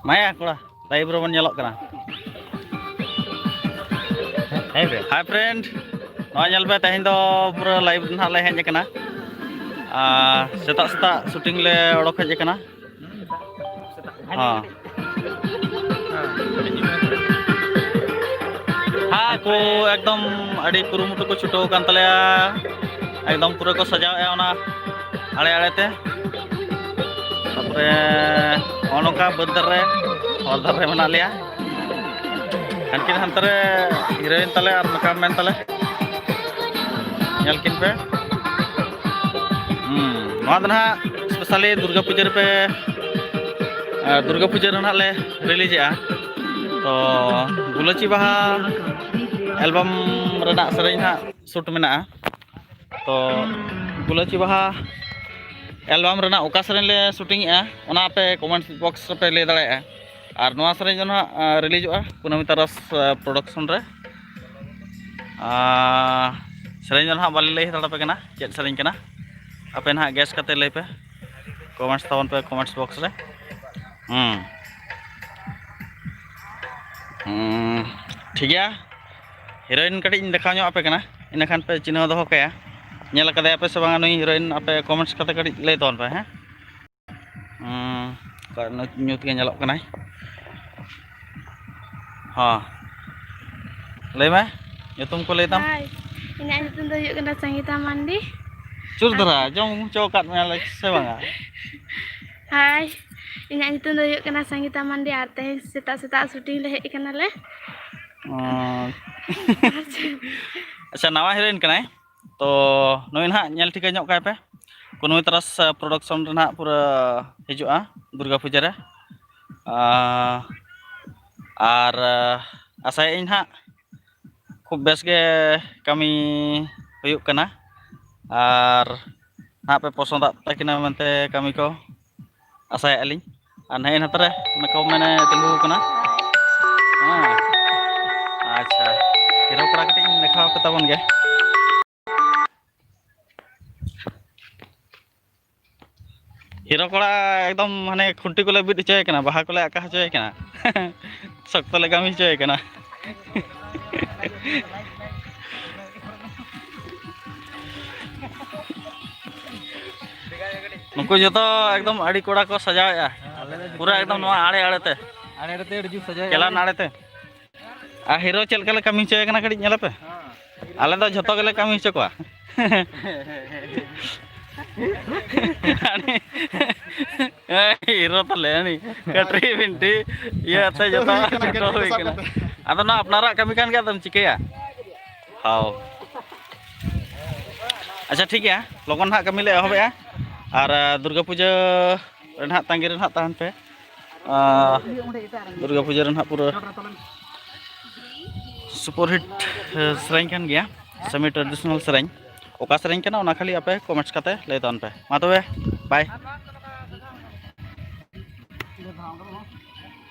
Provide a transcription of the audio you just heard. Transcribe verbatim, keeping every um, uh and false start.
ᱢᱟᱭᱟ ᱠᱚᱲᱟ, live ᱨᱮᱵᱚᱱ ᱧᱮᱞᱚᱜ ᱠᱟᱱᱟ᱾ Hi friend, ᱱᱚᱣᱟ ᱧᱮᱞ ᱯᱮ, ᱛᱮᱦᱮᱧ ᱫᱚ ᱯᱩᱨᱟᱹ live ᱱᱟᱦᱟᱜ ᱞᱮ ᱦᱮᱡ ᱟᱠᱟᱱᱟ᱾ ᱟᱨ ᱥᱮᱛᱟᱜ ᱥᱮᱛᱟᱜ shooting ᱞᱮ ᱚᱰᱚᱠ ᱦᱮᱡ ᱟᱠᱟᱱᱟ᱾ ᱦᱮᱸ᱾ ᱦᱮᱸ, ᱠᱚ ᱮᱠᱫᱚᱢ ᱟᱹᱰᱤ ᱠᱩᱨᱩᱢᱩᱴᱩ ᱠᱚ ᱪᱷᱩᱴᱟᱹᱣ ᱟᱠᱟᱱ ᱛᱟᱞᱮᱭᱟ᱾ ᱮᱠᱫᱚᱢ ᱯᱩᱨᱟᱹ ᱠᱚ ᱥᱟᱡᱟᱣᱮᱫᱼᱟ ᱚᱱᱟ ᱟᱲᱮ ᱟᱲᱮ ᱛᱮ᱾ ᱛᱟᱯᱚᱨᱮ ᱱᱚᱜᱼᱚ ᱱᱚᱝᱠᱟ ᱵᱟᱹᱫᱽ ᱫᱷᱟᱨᱮ, ᱦᱚᱨ ᱫᱷᱟᱨᱮ ᱢᱮᱱᱟᱜ ᱞᱮᱭᱟ᱾ ᱦᱟᱱᱠᱤᱱ ᱦᱟᱱᱛᱮ ᱨᱮ heroine ᱛᱟᱞᱮ ᱟᱨ makeup man ᱛᱟᱞᱮ᱾ ᱧᱮᱞ ᱠᱤᱱ ᱯᱮ᱾ ᱦᱩᱸ, ᱱᱚᱣᱟ ᱫᱚ ᱱᱟᱦᱟᱜ specially ᱫᱩᱨᱜᱟ ᱯᱩᱡᱟᱹ ᱨᱮᱯᱮ, ᱟᱨ ᱫᱩᱨᱜᱟ ᱯᱩᱡᱟᱹ ᱨᱮ ᱱᱟᱦᱟᱜ ᱞᱮ release ᱮᱜᱼᱟ᱾ ᱛᱚ ᱜᱩᱞᱟᱹᱪᱤ ᱵᱟᱦᱟ album ᱨᱮᱱᱟᱜ ᱥᱮᱨᱮᱧ ᱱᱟᱦᱟᱜ shoot ᱢᱮᱱᱟᱜᱼᱟ᱾ ᱛᱚ ᱜᱩᱞᱟᱹᱪᱤ ᱵᱟᱦᱟ album ᱨᱮᱱᱟᱜ ᱚᱠᱟ ᱥᱮᱨᱮᱧ ᱞᱮ shooting ᱮᱜᱼᱟ, ᱚᱱᱟ ᱟᱯᱮ comment box ᱨᱮᱯᱮ ᱞᱟᱹᱭ ᱫᱟᱲᱮᱭᱟᱜᱼᱟ᱾ ᱟᱨ ᱱᱚᱣᱟ ᱥᱮᱨᱮᱧ ᱫᱚ ᱱᱟᱦᱟᱜ, ᱟᱸ, releaseᱚᱜᱼᱟ ᱠᱩᱱᱟᱹᱢᱤ ᱛᱟᱨᱟᱥ, ᱟᱸ, production ᱨᱮ᱾ ᱟᱨ ᱥᱮᱨᱮᱧ ᱫᱚ ᱱᱟᱦᱟᱜ ᱵᱟᱞᱮ ᱞᱟᱹᱭ ᱦᱟᱛᱟᱲ ᱟᱯᱮ ᱠᱟᱱᱟ ᱪᱮᱫ ᱥᱮᱨᱮᱧ ᱠᱟᱱᱟ, ᱟᱯᱮ ᱱᱟᱦᱟᱜ guess ᱠᱟᱛᱮ ᱞᱟᱹᱭ ᱯᱮ comments ᱛᱟᱵᱚᱱ ᱯᱮ comments box ᱨᱮ᱾ ᱦᱩᱸ᱾ ᱦᱩᱸ, ᱴᱷᱤᱠ ᱜᱮᱭᱟ, heroine ᱠᱟᱹᱴᱤᱡ ᱤᱧ ᱫᱮᱠᱷᱟᱣ ᱧᱚᱜ ᱟᱯᱮ ᱠᱟᱱᱟ, ᱤᱱᱟᱹᱠᱷᱟᱱ ᱯᱮ ᱪᱤᱱᱦᱟᱹᱣ ᱫᱚᱦᱚ ᱠᱟᱭᱟ᱾ ᱧᱮᱞ ᱟᱠᱟᱫᱮᱭᱟ ᱯᱮ ᱥᱮ ᱵᱟᱝᱟ ᱱᱩᱭ heroine? ᱟᱯᱮ comments ᱠᱟᱛᱮ ᱠᱟᱹᱴᱤᱡ ᱞᱟᱹᱭ ᱛᱟᱵᱚᱱ ᱯᱮ, ᱦᱮᱸ? ᱦᱩᱸ, ᱚᱠᱟ ᱧᱩᱛ, ᱧᱩᱛ ᱜᱮ ᱧᱮᱞᱚᱜ ᱠᱟᱱᱟᱭ᱾ ᱦᱚᱸ, ᱞᱟᱹᱭ ᱢᱮ, ᱧᱩᱛᱩᱢ ᱠᱚ ᱞᱟᱹᱭ ᱛᱟᱢ᱾ Hi, ᱤᱧᱟᱹᱜ ᱧᱩᱛᱩᱢ ᱫᱚ ᱦᱩᱭᱩᱜ ᱠᱟᱱᱟ ᱥᱚᱝᱜᱤᱛᱟ ᱢᱟᱱᱰᱤ᱾ ᱡᱳᱨ ᱫᱷᱟᱨᱟ ᱡᱚᱢ ᱦᱚᱪᱚ ᱟᱠᱟᱫ ᱢᱮᱭᱟ ᱞᱮ ᱥᱮ ᱵᱟᱝᱟ? Hi, ᱤᱧᱟᱹᱜ ᱧᱩᱛᱩᱢ ᱫᱚ ᱦᱩᱭᱩᱜ ᱠᱟᱱᱟ ᱥᱚᱝᱜᱤᱛᱟ ᱢᱟᱱᱰᱤ ᱟᱨ ᱛᱮᱦᱮᱧ ᱥᱮᱛᱟᱜ ᱥᱮᱛᱟᱜ shooting ᱞᱮ ᱦᱮᱡ ᱟᱠᱟᱱᱟᱞᱮ᱾ ᱚ᱾ ᱟᱪᱪᱷᱟ, ᱱᱟᱣᱟ heroine ᱠᱟᱱᱟᱭ᱾ ᱛᱚ ᱱᱩᱭ ᱱᱟᱦᱟᱜ ᱧᱮᱞ ᱴᱷᱤᱠᱟᱹ ᱧᱚᱜ ᱠᱟᱭ ᱯᱮ, ᱠᱩᱱᱢᱤ ᱛᱟᱨᱟᱥ production ᱨᱮ ᱱᱟᱦᱟᱜ ᱯᱩᱨᱟᱹ ᱦᱤᱡᱩᱜᱼᱟ ᱫᱩᱨᱜᱟ ᱯᱩᱡᱟᱹ ᱨᱮ᱾ ᱟᱨ, ᱟᱨ ᱟᱥᱟᱭᱮᱫ ᱟᱹᱧ ᱱᱟᱦᱟᱜ ᱠᱷᱩᱵ ᱵᱮᱥ ᱜᱮ ᱠᱟᱹᱢᱤ ᱦᱩᱭᱩᱜ ᱠᱟᱱᱟ, ᱟᱨ ᱱᱟᱦᱟᱜ ᱯᱮ ᱯᱚᱥᱚᱸᱫᱟᱜ ᱛᱟᱹᱠᱤᱱᱟ ᱢᱮᱱᱛᱮ ᱠᱟᱹᱢᱤ ᱠᱚ ᱟᱥᱟᱭᱮᱫᱼᱟ ᱞᱤᱧ᱾ ᱟᱨ ᱱᱮᱜᱼᱮ ᱱᱟᱛᱮ ᱨᱮ ᱢᱮᱠᱟᱯ ᱢᱮᱱᱮ ᱛᱤᱸᱜᱩ ᱟᱠᱟᱱᱟ᱾ ᱦᱮᱸ, ᱟᱪᱪᱷᱟ, ᱦᱤᱨᱳ ᱠᱚᱲᱟ ᱠᱟᱹᱴᱤᱡ ᱤᱧ ᱫᱮᱠᱷᱟᱣ ᱟᱯᱮ ᱛᱟᱵᱚᱱ ᱜᱮ᱾ ᱦᱤᱨᱳ ᱠᱚᱲᱟ ᱮᱠᱫᱚᱢ ᱦᱟᱱᱮ ᱠᱷᱩᱱᱴᱤ ᱠᱚᱞᱮ ᱵᱤᱫ ᱦᱚᱪᱚᱭᱮ ᱠᱟᱱᱟ, ᱵᱟᱦᱟ ᱠᱚᱞᱮ ᱟᱠᱟ ᱦᱚᱪᱚᱭᱮ ᱠᱟᱱᱟ᱾ ᱥᱚᱠᱛᱚ ᱞᱮ ᱠᱟᱹᱢᱤ ᱦᱚᱪᱚᱭᱮ ᱠᱟᱱᱟ᱾ ᱱᱩᱠᱩ ᱡᱚᱛᱚ ᱮᱠᱫᱚᱢ ᱟᱹᱰᱤ ᱠᱚᱲᱟ ᱠᱚ ᱥᱟᱡᱟᱣᱮᱫᱼᱟ, ᱯᱩᱨᱟᱹ ᱮᱠᱫᱚᱢ ᱱᱚᱣᱟ ᱟᱲᱮ ᱟᱲᱮ ᱛᱮ, ᱟᱲᱮ ᱟᱲᱮ ᱛᱮ ᱟᱹᱰᱤ ᱡᱩᱛ ᱥᱟᱡᱟᱣ ᱠᱮᱞᱟᱱ ᱟᱲᱮ ᱛᱮ᱾ ᱟᱨ ᱦᱤᱨᱳ ᱪᱮᱫ ᱞᱮᱠᱟ ᱞᱮ ᱠᱟᱹᱢᱤ ᱦᱚᱪᱚᱭᱮ ᱠᱟᱱᱟ, ᱠᱟᱹᱴᱤᱡ ᱧᱮᱞ ᱟᱯᱮ᱾ ᱟᱞᱮ ᱫᱚ ᱡᱷᱚᱛᱚ ᱜᱮᱞᱮ ᱠᱟᱹᱢᱤ ᱦᱚᱪᱚ ᱠᱚᱣᱟ᱾ ᱦᱤᱨᱳ ᱛᱟᱞᱮ ᱩᱱᱤ ᱠᱟᱹᱴᱨᱤ ᱵᱤᱱᱴᱤ ᱤᱭᱟᱹ ᱟᱛᱮ ᱡᱚᱛᱚ ᱦᱩᱭ ᱠᱟᱱᱟ, ᱠᱟᱹᱴᱨᱤ ᱠᱚ ᱥᱟᱵ ᱠᱟᱛᱮ᱾ ᱟᱫᱚ ᱱᱚᱣᱟ ᱟᱯᱱᱟᱨᱟᱜ ᱠᱟᱹᱢᱤ ᱠᱟᱱ ᱜᱮᱭᱟ, ᱟᱫᱚᱢ ᱪᱤᱠᱟᱹᱭᱟ? ᱦᱟᱣ᱾ ᱟᱪᱪᱷᱟ, ᱴᱷᱤᱠ ᱜᱮᱭᱟ, ᱞᱚᱜᱚᱱ ᱦᱟᱸᱜ ᱠᱟᱹᱢᱤ ᱞᱮ ᱮᱦᱚᱵᱮᱜᱼᱟ᱾ ᱟᱨ, ᱟᱨ ᱫᱩᱨᱜᱟᱹ ᱯᱩᱡᱟᱹ ᱨᱮ ᱱᱟᱦᱟᱜ ᱛᱟᱺᱜᱤ ᱨᱮ ᱱᱟᱦᱟᱜ ᱛᱟᱦᱮᱱ ᱯᱮ᱾ ᱟᱨ ᱫᱩᱨᱜᱟᱹ ᱯᱩᱡᱟᱹ ᱨᱮ ᱱᱟᱦᱟᱜ ᱯᱩᱨᱟᱹ ᱥᱩᱯᱟᱨ ᱦᱤᱴ, ᱮ, ᱥᱮᱨᱮᱧ ᱠᱟᱱ ᱜᱮᱭᱟ, ᱥᱮᱢᱤ ᱴᱨᱟᱰᱤᱥᱚᱱᱟᱞ ᱥᱮᱨᱮᱧ᱾ ᱚᱠᱟ ᱥᱮᱨᱮᱧ ᱠᱟᱱᱟ, ᱚᱱᱟ ᱠᱷᱟᱹᱞᱤ ᱟᱯᱮ ᱠᱚᱢᱮᱱᱴᱥ ᱠᱟᱛᱮ ᱞᱟᱹᱭ ᱛᱟᱵᱚᱱ ᱯᱮ᱾ ᱢᱟ ᱛᱚᱵᱮ, ᱵᱟᱭ᱾